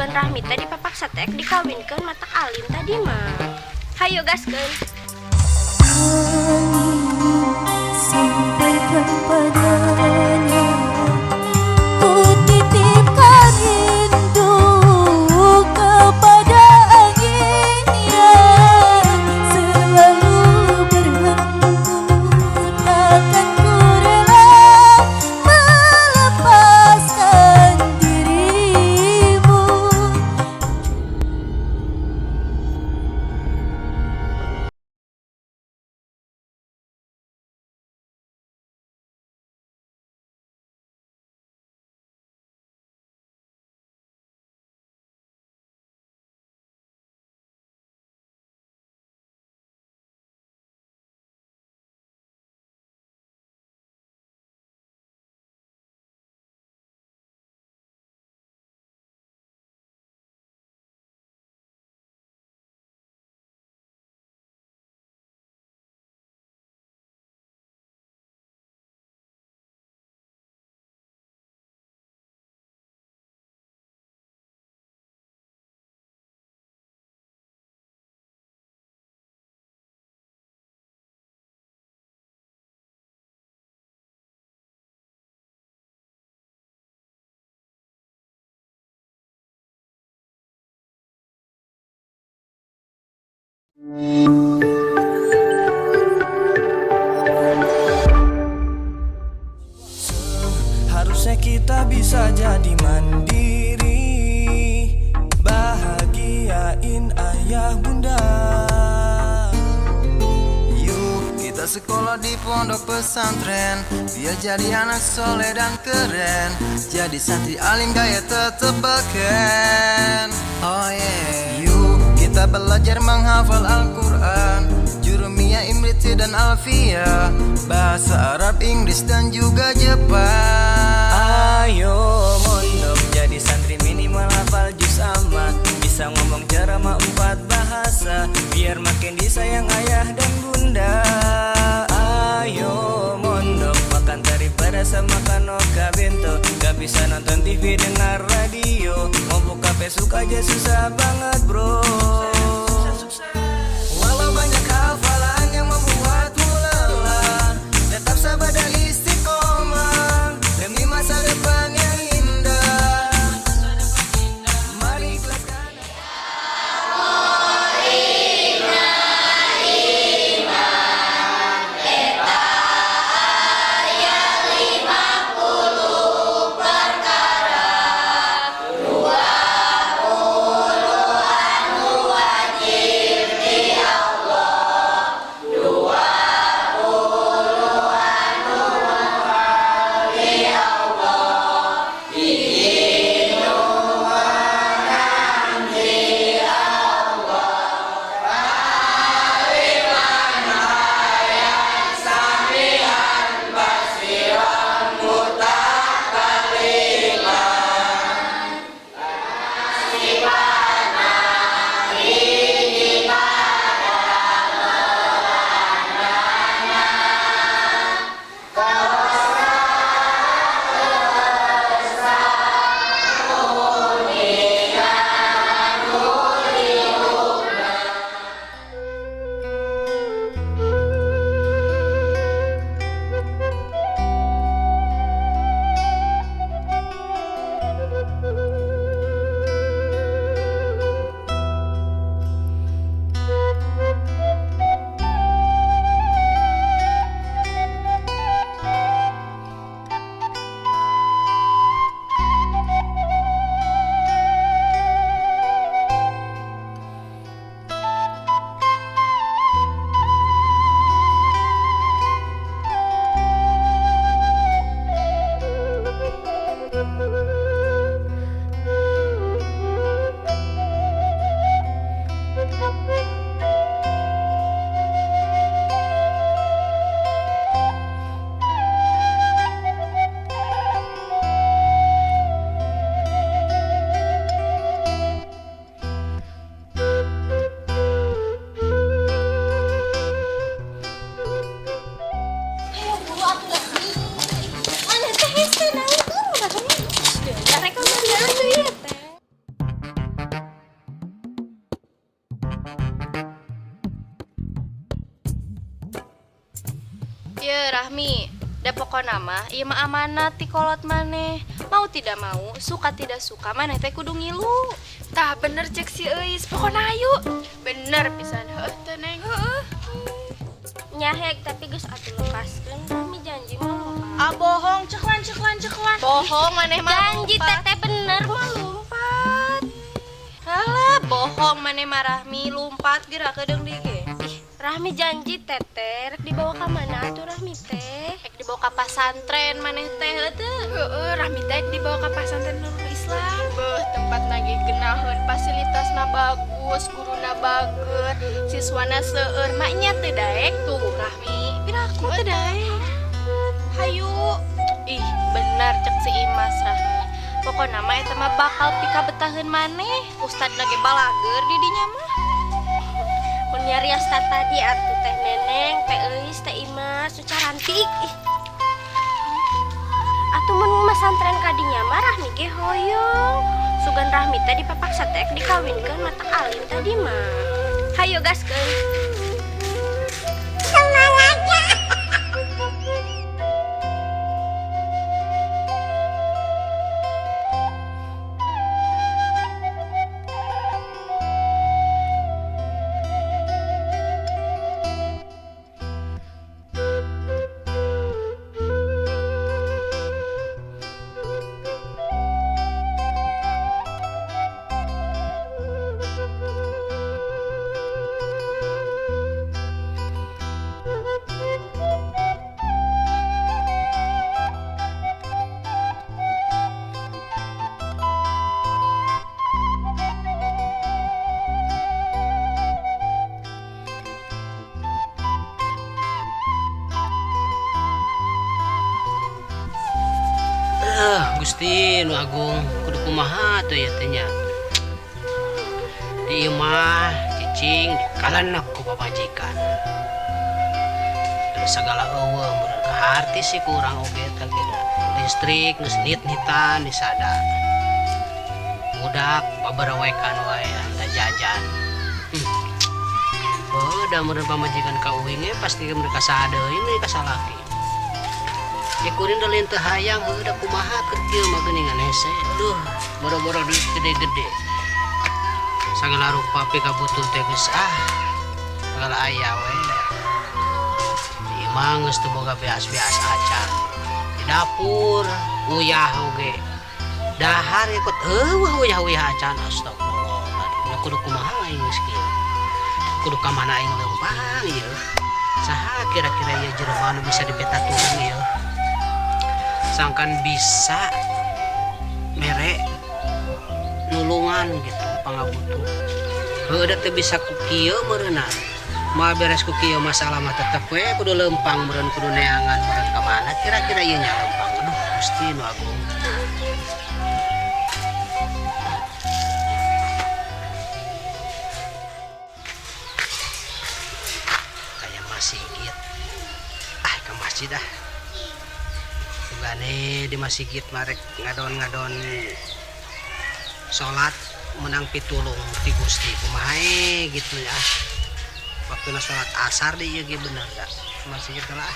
Sugan Rahmi teh dipapaksa teh dikawinkeun matak alim tadi mah. Hayo gaskeun. Sampaikan padanya, ku titipkan rindu kepada angin yang selalu berhembus. Takkan ku rela melepaskan dirimu. Harusnya kita bisa jadi mandiri, bahagiain ayah bunda. Yuk kita sekolah di pondok pesantren, biar jadi anak soleh dan keren. Jadi santri alim gaya tetep beken. Oh yeah. Yuk kita belajar menghafal Al-Quran, Jurumiyah, Imriti dan Alfiyah, bahasa Arab, Inggris dan juga Jepang. Ayo mondok jadi santri minimal hafal juz amma, bisa ngomong ceramah 4 bahasa, biar makin disayang ayah dan bunda. Ayo mondok makan teri pedas sama kanoka bento, gak bisa nonton TV dengar radio, mau buka Facebook aja susah banget bro. Walau banyak hafalan yang membuatmu lelah, tetap sabar dan istiqomah demi masa depan yang indah. Mari ikhlaskan. 50. Ye Rahmi, da pokona mah ieu mah amanat ti kolot maneh. Mau tidak mau, suka tidak suka maneh teh kudu ngilu. Tah bener cek si Euis, pokona ayo. Bener pisan heuh teh Neng. Heuh. Nyahek tapi geus atuh lepaskeun Rahmi janji mah lumpat. Ah bohong, ceklan ceklan ceklan. Bohong maneh mah. Janji lumpat. teteh bener mah lumpat. Alah, bohong maneh mah Rahmi lumpat geura kedeung deui ge. Ih, Rahmi janji teteh rek dibawa ka mana atuh Rahmi teh? Rek dibawa ka pasantren maneh teh heuh teu. Heeh, Rahmi teh dibawa ka pasantren Nurul Islam. Beuh, tempatna ge geunaheun, fasilitasna bagus, guruna bager, siswana seueur, maknya teu daek Tuh Rahmi, piraku teu daek. Hayu. Ih, bener cek si Imas Rahmi. Pokona mah eta mah bakal pikabetaheun maneh. Ustadna ge balager di dinya mah. Mun nyarios tadi atuh teh Neneng, teh Euis, teh Imas, nu carantik. Ih. Atuh mun masantren ka dinya mah Rahmi ge hoyong. Sugan Rahmi teh dipapaksa teh dikawinkeun matak alim tadi mah. Hayo gaskeun. Gusti nu agung kudu kumaha tuh ya teh nya. Di imah cicing dikalenek ku pamajikan. Terus sagala eueuh meureun kaharti sih ku urang oge teh ge da. Listrik geus nit-nitan disada. Budak babarawekan wae anta jajan. Oh, da meureun pamajikan ka uing ge pasti meureun kasaha deui meureun ka salaki. Ya kuring da lain teu hayang heuh da kumaha keur kieu mah geuningan hese. Aduh, boro-boro duit gede-gede. Sagala rupa pikabutuh teh geus ah. Sagala aya we. Di imah geus teu boga beas-beas acan. Di dapur uyah oge. Dahar ikut eueuh uyah-uyah acan astagfirullah. Aduh, kudu kumaha aing geus kieu. Kudu ka mana aing leumpang ieu. Saha kira-kira ieu jelema nu bisa dipetatuan ieu? Sangkan bisa mere nulungan gitu pangabutuh. Heuh da teu bisa ku kieu meureunna. Moal beres ku kieu masalah mah tetep we kudu leumpang meureun kudu neangan meureun ka mana kira-kira ieu nya leumpang. Aduh Gusti nu agung. Kayak masjid. Ah ke masjid ah. Sugane di masjid marek ngadon-ngadon salat menang pitulung ti Gusti kumaha gitu ya. Waktuna salat asar di ieu ge bener da. Masjid lah.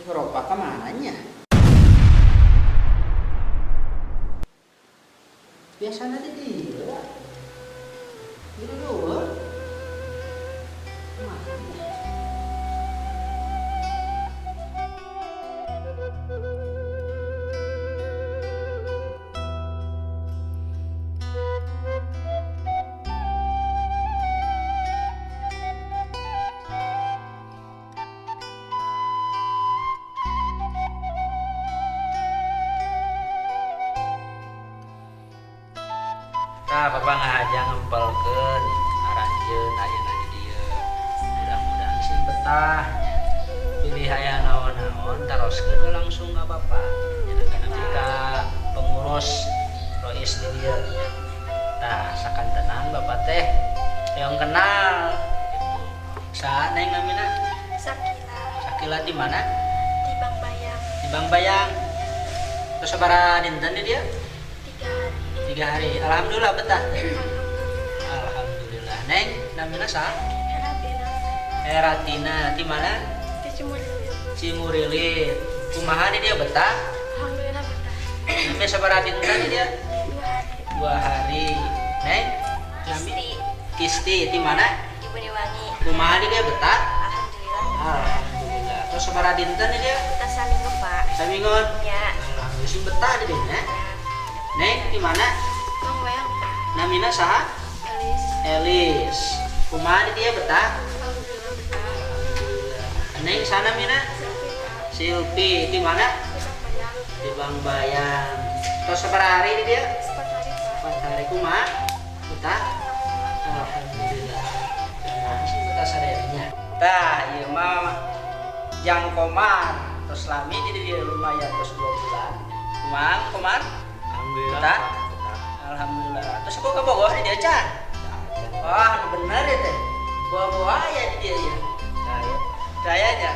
Ngerokok ka mananya? Biasanya di dia. Di luar. Kemana? Tah bapak ngahaja ngempelkeun aranjeun ayeuna di dieu. Mudah-mudahan sing betah. Pilih aya naon-naon taroskeun langsung ka bapak. Nya kana ka pengurus rois di dieu. Tah sakantenan bapak teh hoyong kenal gitu. Saha neng namina? Sakila. Sakila di mana? Di Bangbayang. Di Bangbayang. Terus sabaraha dinten di dieu? 3 hari. 3 hari. Alhamdulillah betah. Alhamdulillah. Neng, namina saha? Heratina. Heratina di mana? Di Cimurilit. Cimurilit. Kumaha di dia betah? Alhamdulillah betah. Nembe sabaraha dinten di dia? 2 hari. 2 hari. Neng, nami Kisti. Kisti di mana? Di Buniwangi. Kumaha di dia betah? Alhamdulillah. Alhamdulillah. Terus sabaraha dinten di dia? Betah saminggu, Pak. Saminggu? Ya. Alhamdulillah sing betah di dieu. Neng, di mana? Bangbayang. Namina saha? Elis. Elis. Kumaha di dia betah? Alhamdulillah betah. Alhamdulillah. Neng sana mina? Silpi. Di mana? Di Bangbayang. Terus sabaraha hari di dia? 4 hari, Pak. 4 hari. Kumaha? Betah? Alhamdulillah. Nah, sing betah sadayana. Tah, ieu mah jang Komar. Terus lami di dia lumayan terus 2 bulan. Kumaha Komar? Alhamdulillah. Betah? Alhamdulillah. Terus kok ke Bogor di dia can? Wah, bener ya teh. Buah-buah ya di dia ya. Daya. Dayanya.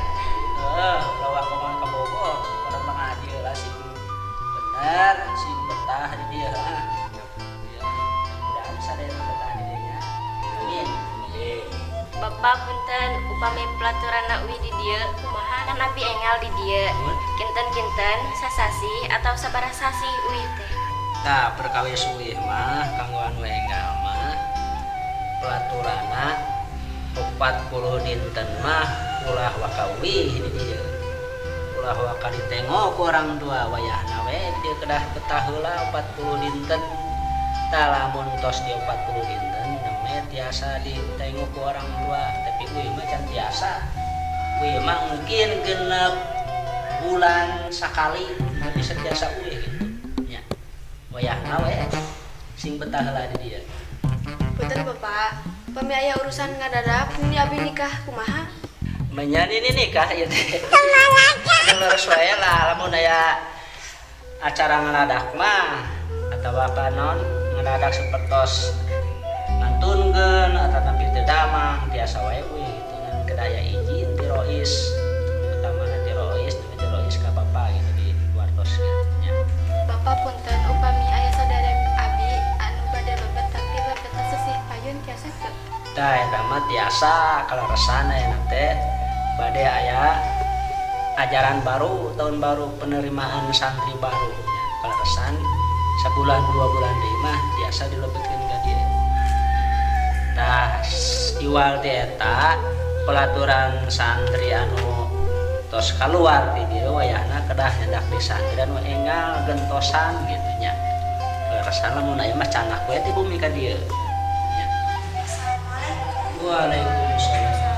Lawah komang ke Bogor, orang mengaji lah sing bener, sing betah di dia. Ya, mudah-mudahan sadayana betah di dia nya. Amin. Bapak punten upami pelaturanna uih di dieu kumaha kan abi engal di dieu. Kinten-kinten sasasi atau sabaraha sasi uih teh. Tah perkawis uih mah kanggo anu enggal mah pelaturana 40 dinten mah ulah waka uih di dieu. Ulah waka ditengok ku orang tua wayahna we di dieu kedah betah heula 40 dinten. Tah lamun tos di 40 dinten neme tiasa ditengok ku orang tua, tapi uih mah can tiasa. Uih mah mungkin genep bulan sakali nanti setiasa uih gitu. Nya. Wayahna we sing betah heula di dieu. Punten Bapak, pami aya urusan ngadadak ini abi nikah kumaha? Menyani ini nikah ieu teh. Leres wae lah lamun aya acara ngadadak mah atawa kanon ngadadak sapertos ngantunkeun atau tapi teu damang tiasa wae uih gitu ngan kedah aya izin ti rois. Utamana ti rois, ti rois ka bapa gitu di wartos gitu nya. Bapak punten upami aya saderek abi anu bade lebet tapi lebetna sesih payun tiasa teu? Tah eta mah tiasa kaleresan ayeuna teh bade aya ajaran baru, tahun baru penerimaan santri baru nya. Kaleresan sabulan 2 bulan deui mah tiasa dilebetkeun ka dieu. Tah iwal ti eta pelaturan santri anu tos kaluar ti dieu wayahna kedah nyandak di santri anu enggal gentosan gitu nya. Kaleresan lamun aya mah candak we ti bumi ka dieu. Nya. Assalamualaikum. Waalaikumsalam.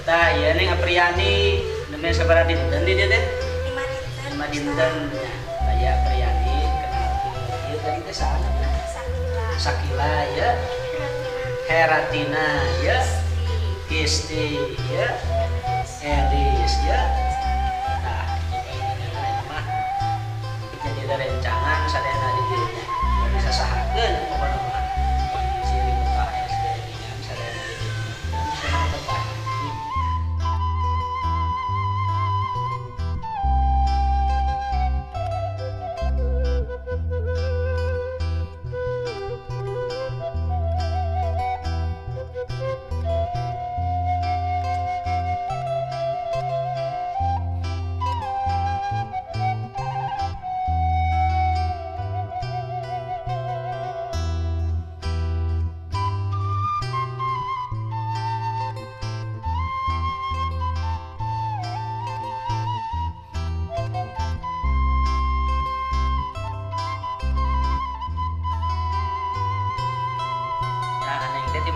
Tah ieu Neng Apriani nembe sabaraha dinten di dieu teh? 5 dinten. 5 dinten nya. Tah ieu Apriani kenalkeun. Ieu tadi teh saha namina? Sakila. Sakila ya. Heratina. Heratina ya. Kisti ya. Elis ya. Tah, ieu mah jadi rerencangan sadayana di dieu nya. Bisa sahakeun pokona mah. Siri betah SD nya sadayana di dieu. Bisa betah.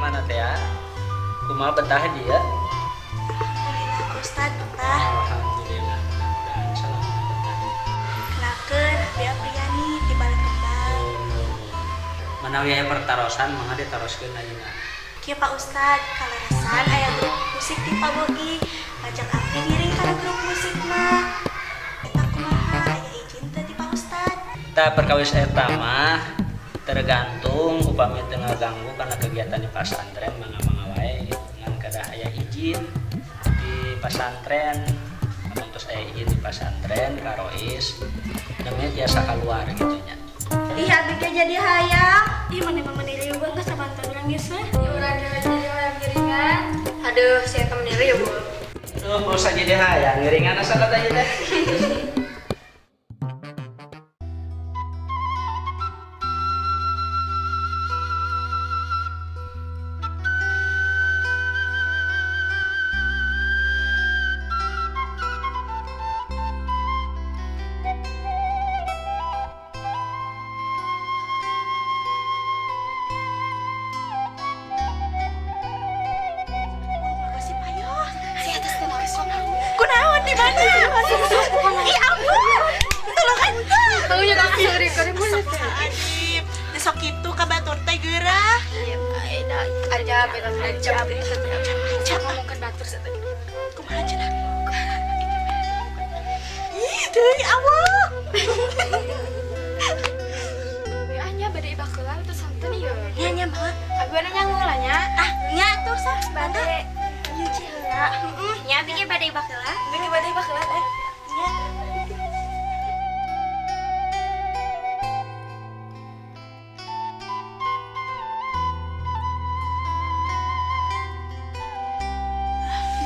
mana teh ya? Kumaha betah dia? Alhamdulillah Pak Ustad betah. Alhamdulillah, mudah-mudahan selamat betah. Kenakeun Abi Apriani di Balik Kembang. Manawi aya pertarosan mangga ditaroskeun ayeuna. Kieu Pak Ustad, kalarasan aya grup musik di Pabogi, ngajak abdi ngiring kana grup musik mah. Eta kumaha aya izin teu ti Pak Ustad? Tah perkawis eta mah tergantung upami teu ngaganggu kana kegiatan di pasantren mangga-mangga wae gitu. Ngan kedah aya izin di pasantren, lamun tos aya izin di pasantren ka rois namanya tiasa keluar gitu nya. Ih abdi ge jadi hayang. Ih mana mah meni riweuh geus sabantu urang geus we. Urang jadi hayang ngiringan. Aduh, saya temen riweuh. Duh, usah jadi hayang ngiringan asal teh teh. Kunaon di mana? Ih ampun. Tulungan teu. Taunya kan seurik Astagfirullahaladzim. Besok itu ka batur teh geurah. Aja beta aja. Aja Ngomongkeun batur satadi. Kumaha cenah? Ih, deui Allah. Ya nya bade ibak heula terus santen ieu. Nya nya mah. Abi bade nyangu lah nya. Ah, nya atuh sah. Bade nyuci heula. Heeh, nya abi ge bade ibak heula. Abi ge bade ibak heula teh. Nya.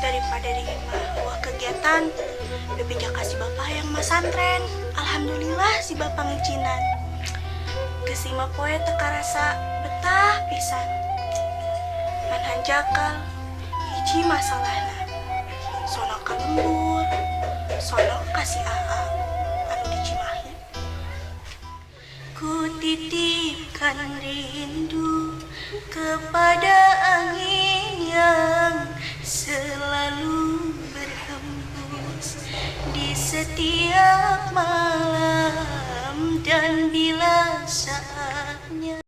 Daripada di imah wah kegiatan bebija kasih bapak yang masantren. Alhamdulillah si bapak ngijinan. Geus lima poe teu karasa betah pisan. Ngan hanjakal hiji masalahna. Sono ka lembur, sono ka si AA anu di Cimahi. Ku titipkan rindu kepada angin yang selalu berhembus di setiap malam dan bila saatnya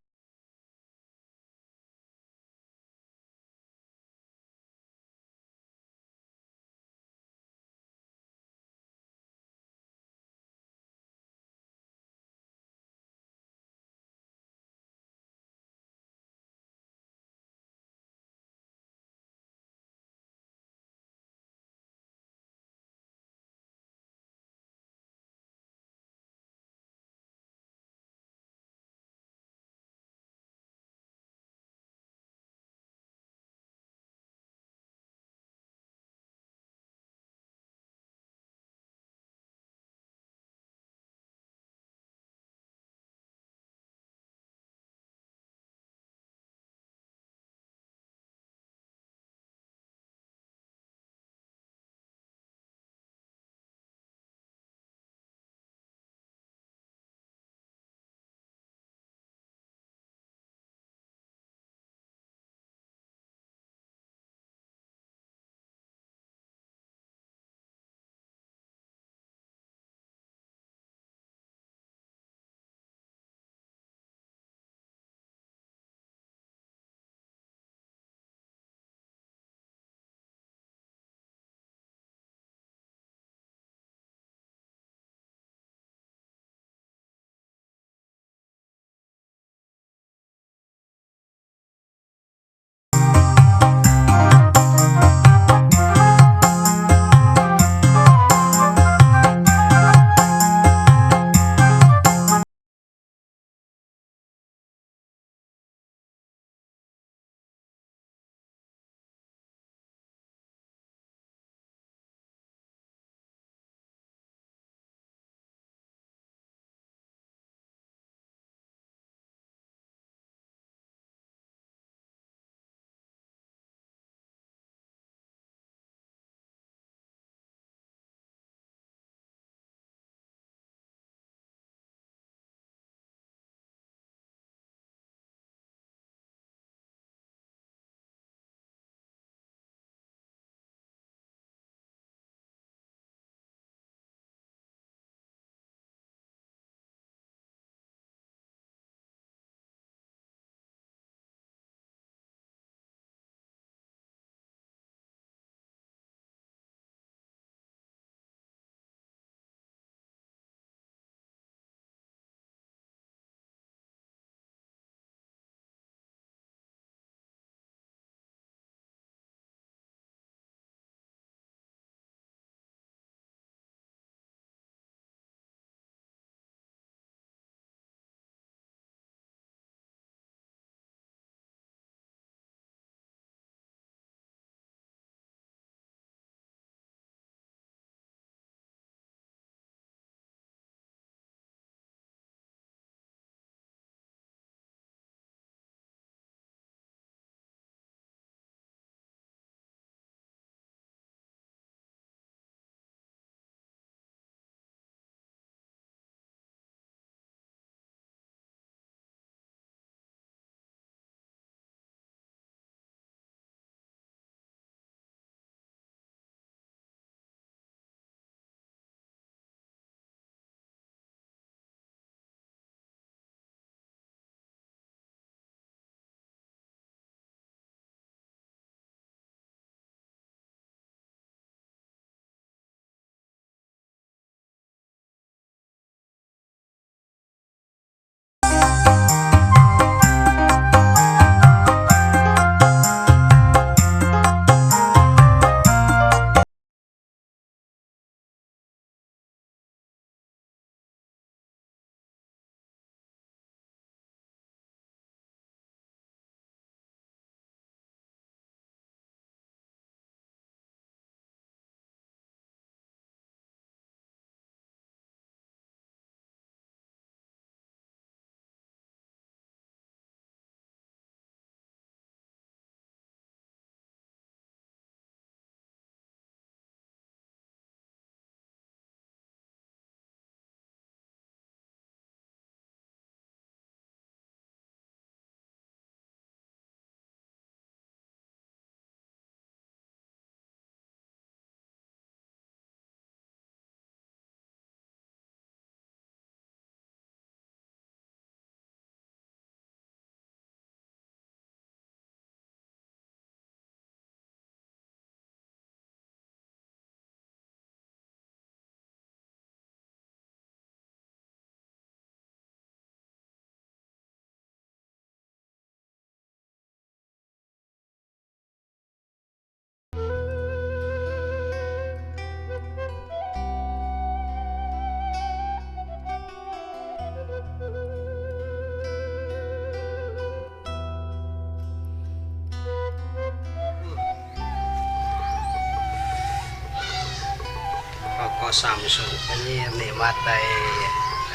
Rokok Samsu. Anjir nikmat bae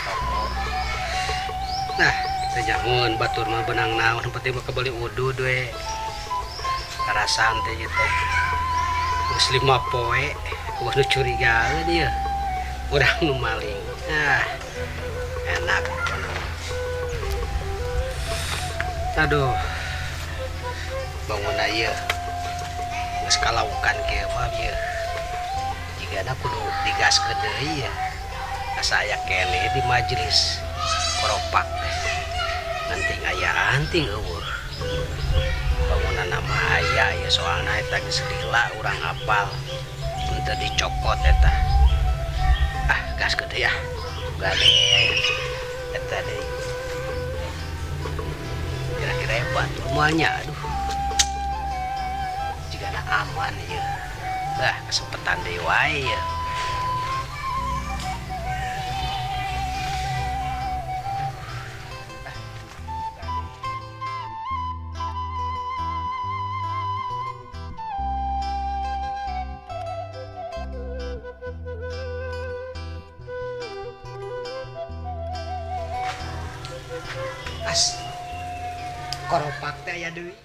rokok. Nah, teu nyamun batur mah beunang naon, penting mah kabeli udud we. Karasaan teh ieu teh. Geus 5 poe, eueuh nu curigaeun ieu. Urang nu maling. Ah, enak. Aduh. Bangun ieu. Geus kalaukan kieu mah ieu. Jigana kudu digaskeun deui ya. Asa aya keneh di majelis koropak teh. Nanti aya anting eueuh. Bangunan nama aya ya soalna eta geus lila urang apal. Henteu dicokot eta. Ah, gaskeun deui ah. Gade eta deui. Kira-kira hebat rumahnya, aduh. Jigana aman ieu. Lah, kesempatan deui wae ieu. As koropak teh aya deui.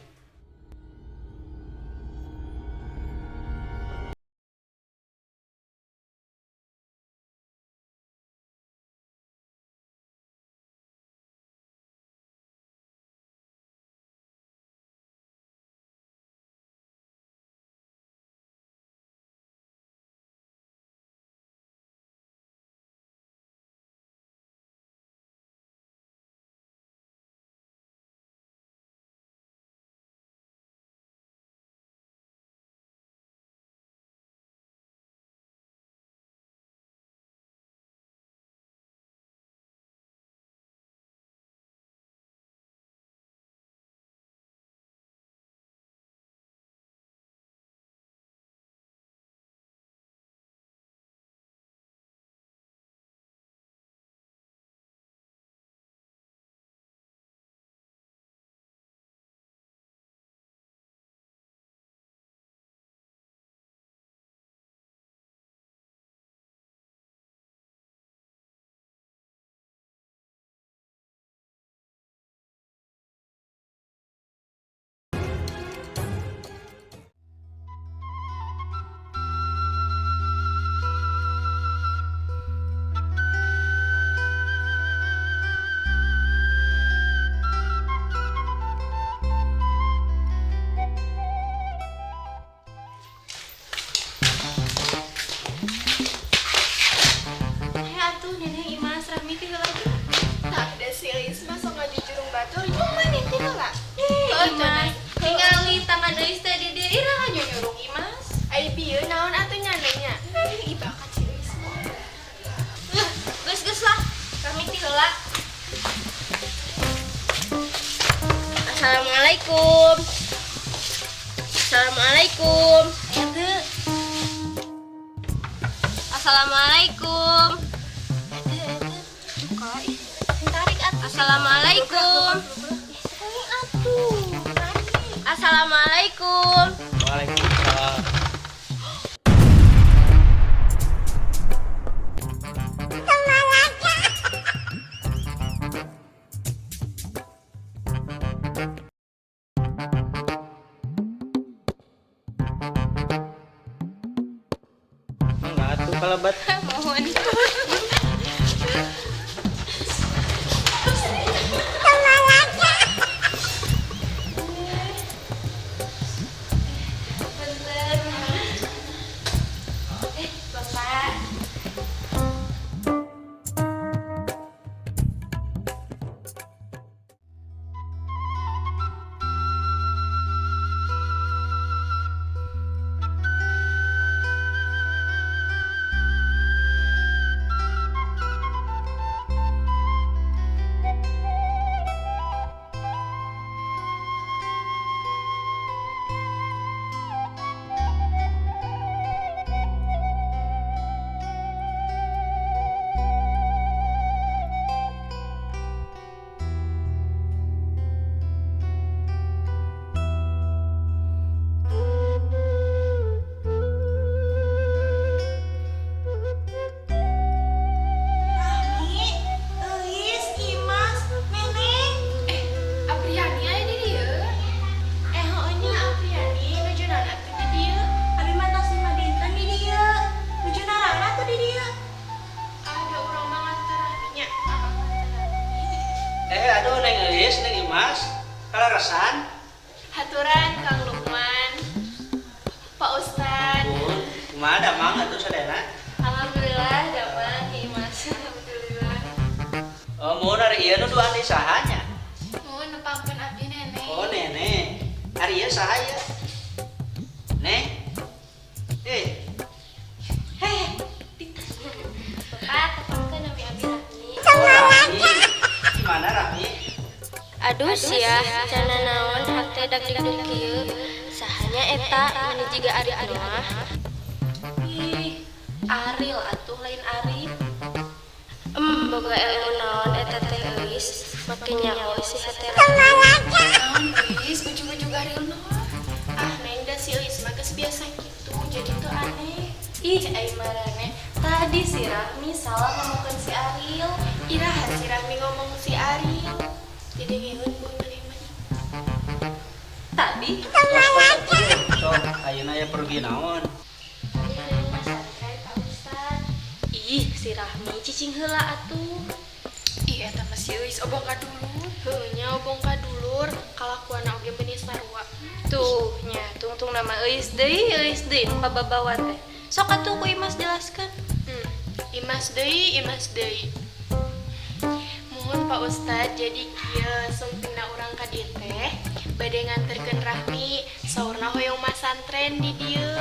Ningali tangan Euis teh di dieu iraha nyunyurung Imas. Ai bieu naon atuh nyananya? Ih bakat si Euis mah. Geus-geus lah, kami ti heula. Assalamualaikum. Assalamualaikum. Aya teu? Assalamualaikum. Duka ih. Tarik atuh. Assalamualaikum. Assalamualaikum. Waalaikumsalam. Enggak atuh kalebat. Mohon. Kumaha damang atuh sadayana? Alhamdulillah damang Imas. Alhamdulillah. Oh, mun ari ieu nu duaan deui saha nya? Mun nepangkeun abdi nenek. Oh, nenek. Ari ieu saha ieu? Neng. Eh. Heh, Bapak tepangkeun nami abi Rahmi. Oh, Rahmi. Gimana Rahmi? Aduh sia, cana naon hate dagdikduk kieu. Sahanya eta meni jiga Arif mah. Ih, Aril atuh lain Arif. Boga ilmu naon eta teh euis, make nyaho isi hate Rahmi. Naon Euis, ujug-ujug Ariel mah. Ah, neng da si Euis mah geus biasa kitu, jadi teu aneh. Ih, ai marane. Tadi si Rahmi salah ngomongkeun si Ariel. Iraha si Rahmi ngomong si Ariel. Jadi ngeun bu maneh mah. Tadi Sok, ayeuna aya pergi naon? Tadi hayang masantren Pak Ustad. Ih, si Rahmi cicing heula atuh. Ih, eta mah si Euis obong ka dulur. Heuh nya obong ka dulur, kalakuanna oge meuni sarua. Tuh, nya tungtung nama Euis deui nu kababawa teh. Sok atuh ku Imas jelaskeun. Imas deui, Imas deui. Muhun Pak Ustad, jadi kieu sumpingna urang ka dieu teh bade nganterkeun Rahmi, saurna hoyong masantren di dieu.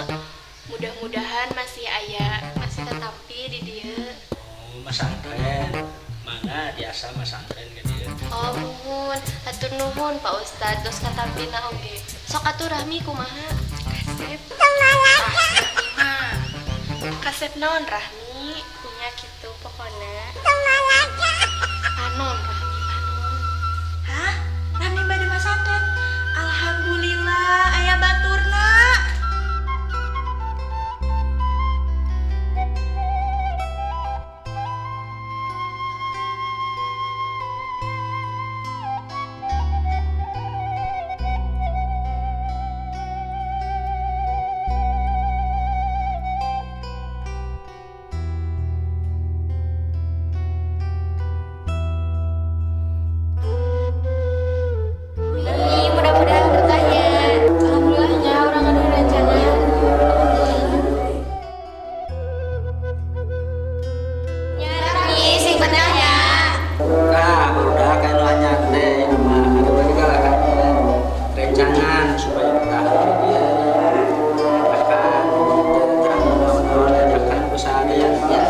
Mudah-mudahan masih aya, masih katampi di dieu. Oh, masantren. Mangga biasa masantren ka dieu. Oh, muhun. Hatur nuhun Pak Ustad, tos katampina oge. Sok atuh Rahmi kumaha? Kasep. Ah, Rahmi mah. Kasep naon Rahmi? Nya kitu pokona. Panon Rahmi panon. Hah? Rahmi bade masantren. Alhamdulillah aya baturna. Ih, mudah-mudahan bertanya. Alhamdulillahnya urang ada rencana. Nya Rahmi sing bener nya. Nah, barudak anu anyar teh ieu mah anu bade galakan rencangan supaya betah di dieu. Bahkan terang naon-naon ajakan ku sadayana nya.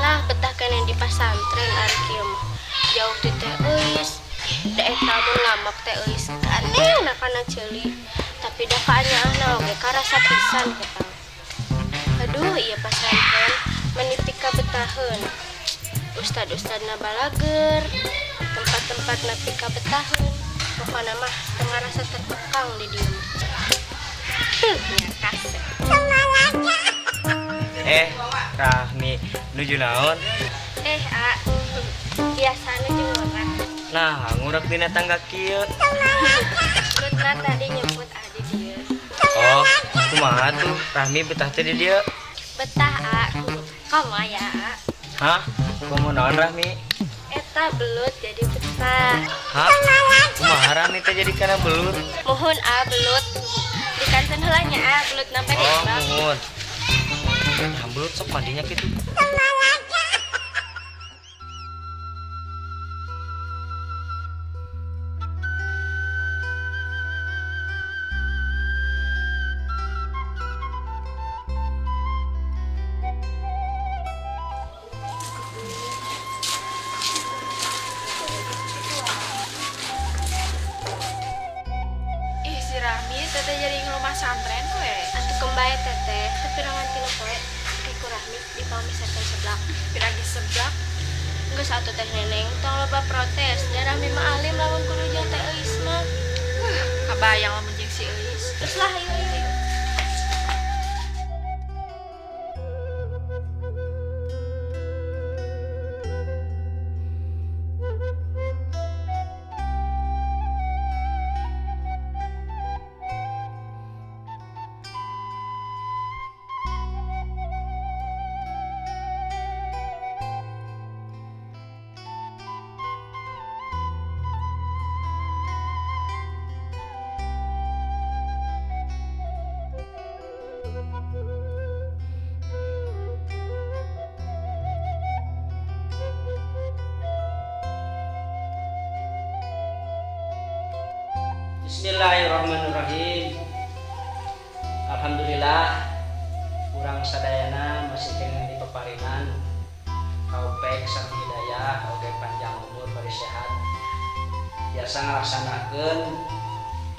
Lah betah keneh di pasantren ari kieu mah. Jauh ti teh euis. Da eta mun ngamak teh euis kanehna kana ceuli. Tapi da kaanyaahna oge karasa pisan ketang. Aduh, ieu pasantren meni pikabetaheun. Ustad-ustadna balager, tempat-tempatna pikabetaheun. Pokona mah teu ngarasa terkekang di dieu mah. Tuh, nya kasep. Eh, Rahmi, nuju naon? Eh, A, biasa nuju ngurek. Nah, ngurek dina tangga kieu. Lutna tadi nyebut adi dieu. Oh, kumaha tuh? Rahmi betah teh di dieu? Betah, A. Komo ya, A. Hah? Komo naon Rahmi? Eta belut jadi betah. Hah? Kumaha Rahmi teh jadi kana belut? Muhun A belut. Di kanten heula nya A belut nampe di Oh, bak. muhun. Nah, belut sok mandinya kitu. Ih, si Rahmi teteh jadi ngelomah santren we. Atuh kembae teteh, teu pirangan tilu poe. Kayak ku Rahmi dipamiserkeun seblak. Piragi seblak. Geus atuh teh neneng, tong loba protes. Da Rahmi mah alim lamun kudu jeung teh Euis mah. Kabayang lamun jeung si Euis. Terus lah ayo ayo ayo. Urang sadayana masih keneh di paparinan taufik sareng hidayah oge panjang umur bari sehat. Biasa ngalaksanakeun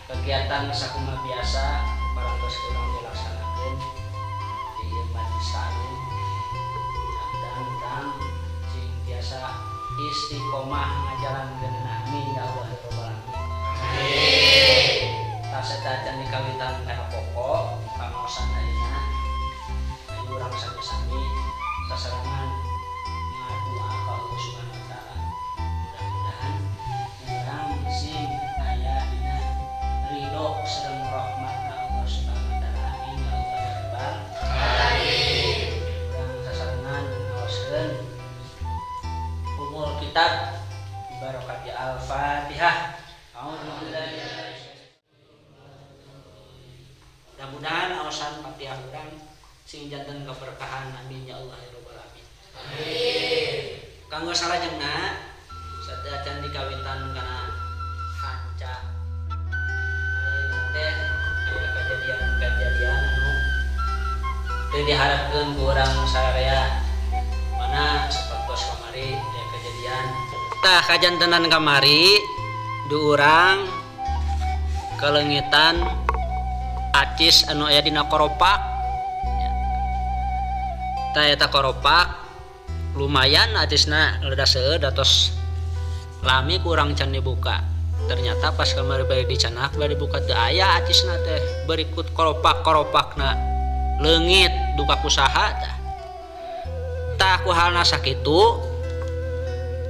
kegiatan sakumaha biasa parantos urang dilaksanakeun di ieu majelis taklim. Dan urang sing biasa istiqomah ngajalankeun amin ya Allah ya rabbal alamin. Amin. Taseta acan dikawitan kana pokok pangaosan ayeuna. Ayo urang sami-sami sasarengan ngadua ka Allah Subhanahu wa taala. Mudah-mudahan urang sing aya dina ridho sareng rahmatna Allah Subhanahu wa taala. Amin ya Allah ya rabbal alamin. Urang sasarengan ngaoskeun umul kitab bibarakati Al-Fatihah. A'udzubillahi. Mudah-mudahan aosan Fatihah urang sing janten keberkahan amin ya Allah ya rabbal alamin. Amin. Kanggo salajengna sateuacan dikawitan kana hanca ayeuna teh aya kejadian-kejadian anu teu diharapkeun ku urang sararea mana sapertos kamari aya kejadian. Tah kajantenan kamari du urang kaleungitan acis anu aya dina koropak. Tah eta koropak lumayan acisna rada seueur datos lami kurang can dibuka. Ternyata pas kamari bari dicanak bari dibuka teu aya acisna teh berikut koropak-koropakna leungit duka kusaha tah. Tah ku halna sakitu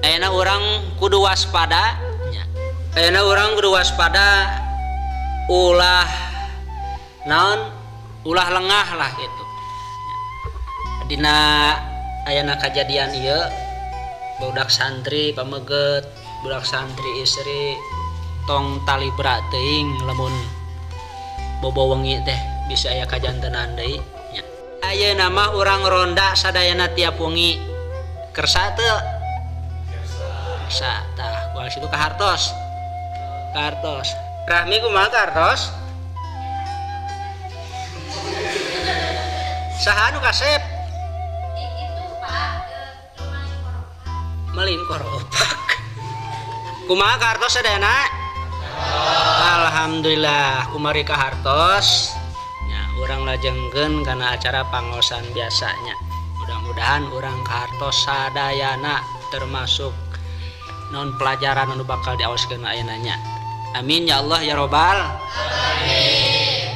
ayeuna urang kudu waspada nya. Ayeuna urang kudu waspada ulah naon ulah lengah lah gitu. Dina ayana kajadian ieu budak santri pameget, budak santri istri tong talibra teuing lamun bobo wengi teh bisa aya kajantenan deui nya. Ayeuna mah urang ronda sadayana tiap wengi. Kersa teu? Kersa. Tah, kual situ ka hartos. Ka hartos. Rahmi kumaha ka hartos? Saha anu kasep? Itu Pak, maling koropak. Maling koropak. Kumaha ka hartos sadayana? Alhamdulillah kumari ka hartos. Nya urang lajengkeun kana acara pangaosan biasanya. Mudah-mudahan urang ka hartos sadayana termasuk non pelajaran anu bakal diaoskeun ayeuna nya. Amin ya Allah ya robbal alamin.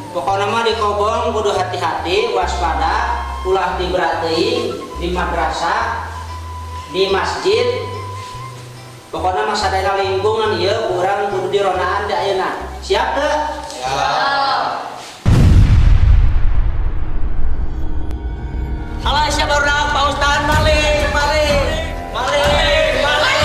Pokokna mah di kobong kudu hati-hati, waspada, ulah tibra teuing di madrasah, di masjid. Pokokna mah sadaya lingkungan ieu urang kudu dironaan di ayeuna. Siap teu? Siap. Alah siap baru Pak Ustaz maling, maling, maling, maling.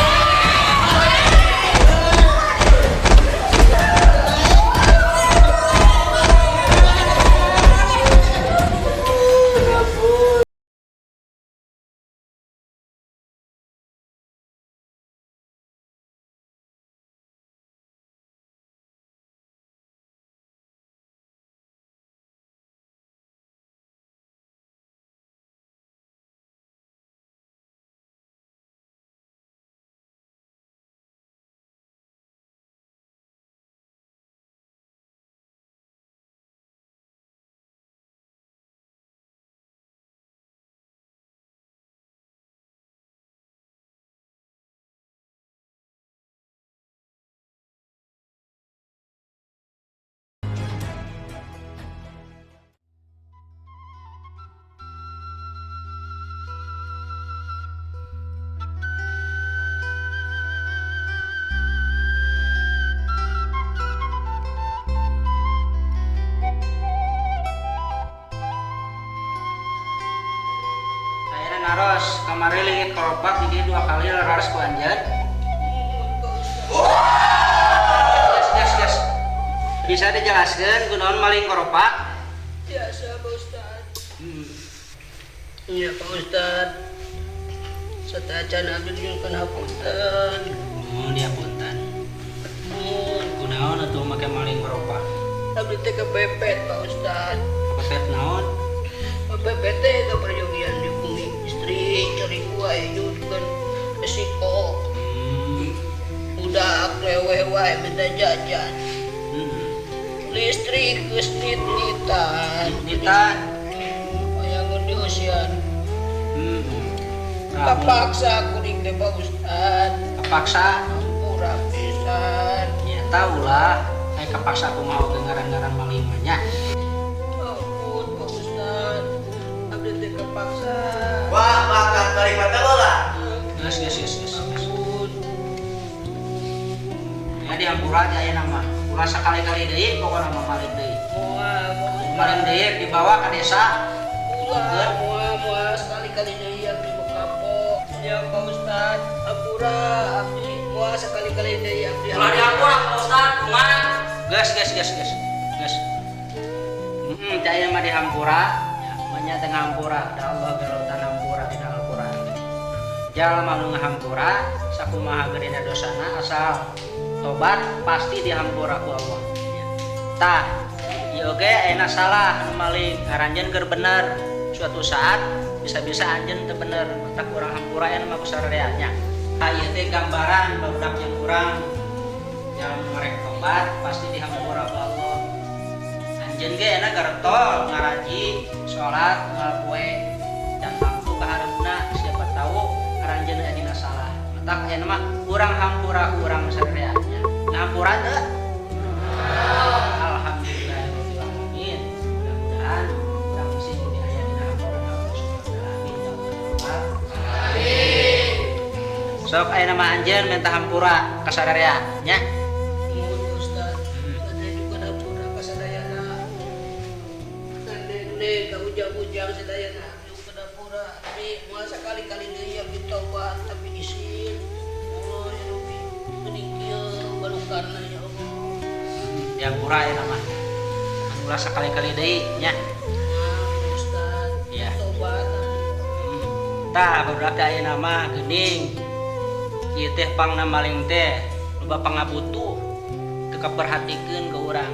Naros kamari leungit koropak jadi dua kali leres ku anjeun. Yes, yes, yes. Bisa dijelaskeun kunaon maling koropak? Biasa Pak Ustad. Iya Pak Ustad. Sateuacan abdi nyungkeun hapunten. Oh, dihapunten. Kunaon atuh make maling koropak? Abdi teh kepepet Pak Ustad. Kepepet naon? BPT ke perjogian di bumi istri cari wae kan resiko. Budak leweh wae minta jajan. Listrik geus nit-nitan. Nitan. Bayangan di usian. Kapaksa kuring teh Pak Ustad. Kapaksa hampura pisan. Ya tahu lah, saya kepaksa aku mau ke ngaran-ngaran maling mah nya. Ampun Pak Ustad. Abdi teh kepaksa. Wah, makan balik mata lah. Geus geus geus geus. Ampun. Ya dihampura aja aya nama. Ulah sekali-kali deui pokona mah maling deui. Moal Pak Ustad. Maling deui dibawa ke desa. Ulah moal moal sekali-kali deui abdi mah kapok. Ya Pak Ustad, hampura abdi moal sekali-kali deui abdi. Ulah dihampura Pak Ustad, kumaha? Geus geus geus geus. Geus. Heeh, teh aya mah dihampura, ya, manya teh ngahampura, da Allah garotan hampura dina Al-Qur'an. Jalma nu ngahampura sakumaha gedena dosana asal tobat pasti dihampura ku Allah. Ya. Tah, ieu oge ayeuna salah nu maling, aranjeun keur bener. Suatu saat bisa-bisa anjeun teu bener, matak urang hampura aya mah ku sararea nya. Tah ieu teh gambaran barudak yang urang yang merek tobat pasti dihampura ku Allah. Anjeun ge enak garetol ngaraji, salat, unggal poe dan mampu ka hareupna siapa tahu aranjeun aya dina salah. Matak ayeuna mah urang hampura ku urang sararea nya. Ngahampura teu? Alhamdulillahirabbil alamin. Mudah-mudahan urang sing aya dina hampura Allah Subhanahu wa taala. Amin ya rabbal alamin. Sok ayeuna mah anjeun minta hampura ka sararea nya. Mohon Pak Ustad. Ada juga hampura ka sadayana. Nene ka ujang-ujang sadayana juga hampura. Abdi moal sekali-kali deui abdi tobat tapi isin. Allah ya Rabbi. Mending kieu balukarna ya Allah. Dihampura ayeuna mah. Ulah sekali-kali deui nya. Maaf Ustad. Iya. Tobat abdi. Tah barudak teh ayeuna mah geuning. Ieu teh pangna maling teh loba pangabutuh teu kaperhatikeun ke urang.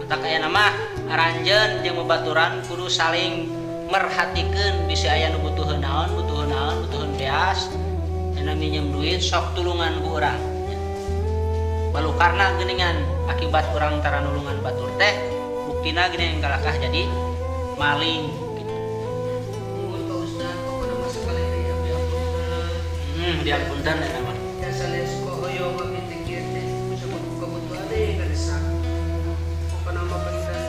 Matak ayeuna mah aranjeun jeung babaturan kudu saling merhatikeun bisi aya nu butuheun naon, butuheun naon, butuheun beas. Ayeuna minjem duit sok tulungan ku urang. Balukarna geuningan akibat urang tara nulungan batur teh buktina geuning kalakah jadi maling gitu. Mohon Pak Ustad, pokona mah sekali deui abdi hampura. Diampunten eta mah. Ya sanes hoyong abdi teh kieu teh kusabab kebutuhan deui kadesak. Pokona mah panginten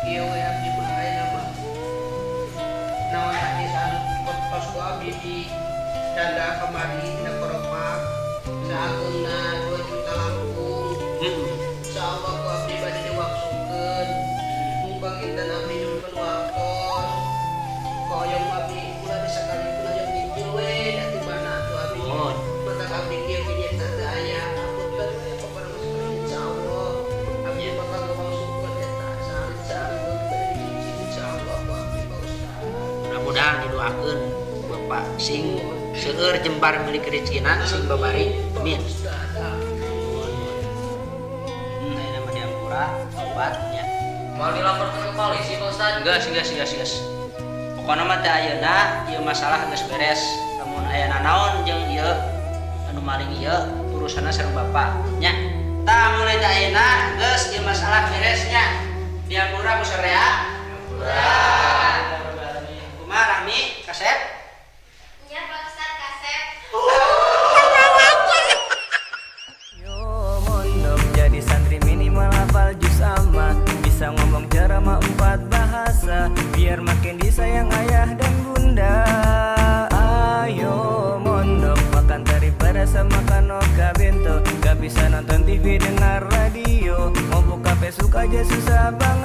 kieu we abdi mah ayeuna mah. Naon tadi anu tos ku abdi di danda kamari dina koropak saagengna 2 juta langkung. Insyaallah ku abdi bade diwangsungkeun. Mung panginten abdi nyuhunkeun waktos. Hoyong abdi ulah disakalikeun hoyong nyicil we da ti mana atuh abdi. Mohon. Matak abdi kieu ge nyata teu aya. Hapunten we pokona mah sekali insyaallah abdi bakal ngawangsungkeun eta saalit-saalit bade dicicil insyaallah ku abdi Pak Ustad. Mudah-mudahan didoakeun Bapak sing seueur jembar milik rezekina sing babari. Amin. Ustad. Ayeuna mah dihampura tobat nya. Mau dilaporkan ke polisi Pak Ustad? Geus geus geus geus. Pokona mah teh ayeuna ieu masalah geus beres. Lamun aya nanaon jeung ieu anu maling ieu urusanna sareng bapak nya. Tah mulai teh ayeuna geus ieu masalah beres nya. Dihampura ku sararea. Hampura. Kumaha Rahmi kasep? Nya Pak Ustad kasep. Yo mondok jadi santri minimal hafal juz amma. Bisa ngomong ceramah 4 bahasa biar makin disayang ayah dan bunda. Ayo mondok makan teri pedas sama kanoka bento. Gak bisa nonton TV dengar radio. Mau buka Facebook aja susah banget.